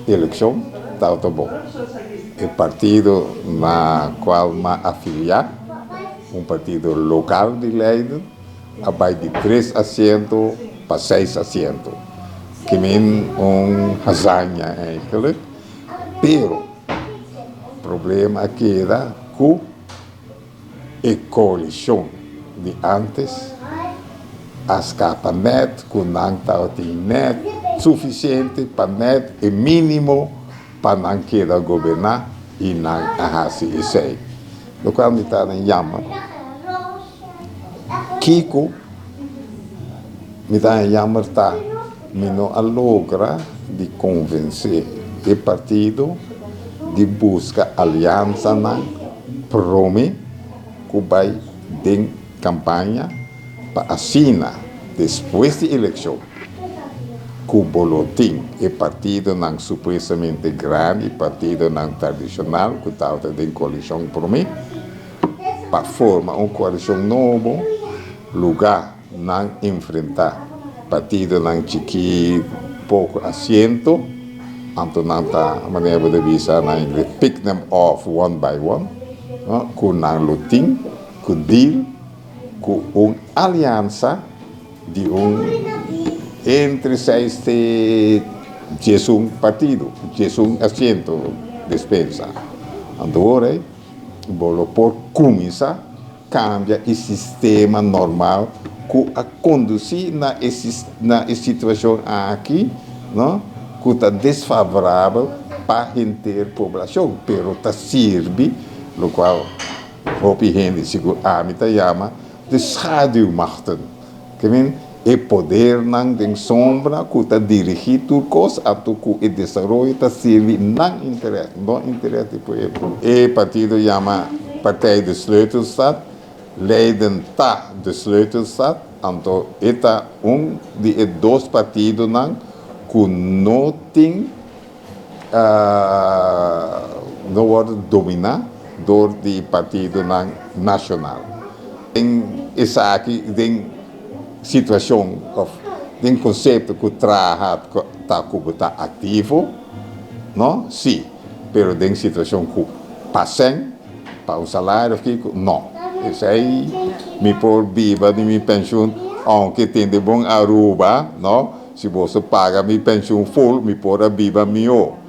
elekshon tabata bon. E partido na kual m'a afiliá, un partido lokal di Leiden, a bai di tres asiento pa seis asiento. Ke men un hazaña eigenlijk. Pero problema a keda ku e koalishon di antes a skapa nèt ku nan tabatin nèt sufisiente pa nèt e mínimo pa nan keda goberná i nan a hasi esei. Lokual mi ta den yama kiko mi ta den yammer ta mi no a logra di konvensé e partido di buska aliansanan promé ku bai den kampaña pa asina despues di elekshon ku bo lo tin e partidonan supuestamente grandi, partidonan tradishonal ku tabata den koalishon promé, pa forma un koalishon nobo, lugá nan enfrentá partidonan chikí poko asiento, anto nan ta, manera bo ta bisa na ingles, pick them off one by one, ku nan lo tin ku deal ku un aliansa di un entre seis te 11 partido, 11 asiento, despensa. Anto ora bo lo por kuminsá kambia e sistema normal ku a kondusí na e situashon aki, no, ku ta desfavorabel pa henter poblashon, pero ta sirbi lokual hopi hende, sigur ami, ta yama de schaduwmachten. Ke men e podernan den sombra ku ta dirigí tur kos, anto ku e desaroyo ta sirbi nan interes, no interes di pueblo. E partido yama Partij de Sleutelstad, Leiden ta de Sleutelstad, anto e ta un di e dos partidonan ku no tin no wòrdu dominá dor di partidonan nashonal. Den esaki, den situashon òf den konsepto ku traha ta ku bo ta aktivo, no? Sí, pero den situashon ku pa sèn, pa un salario òf kiko, no. Esei mi por biba di mi penshun, ounke tin di bon Aruba, no? Si boso paga mi penshun full, mi por a biba mihó.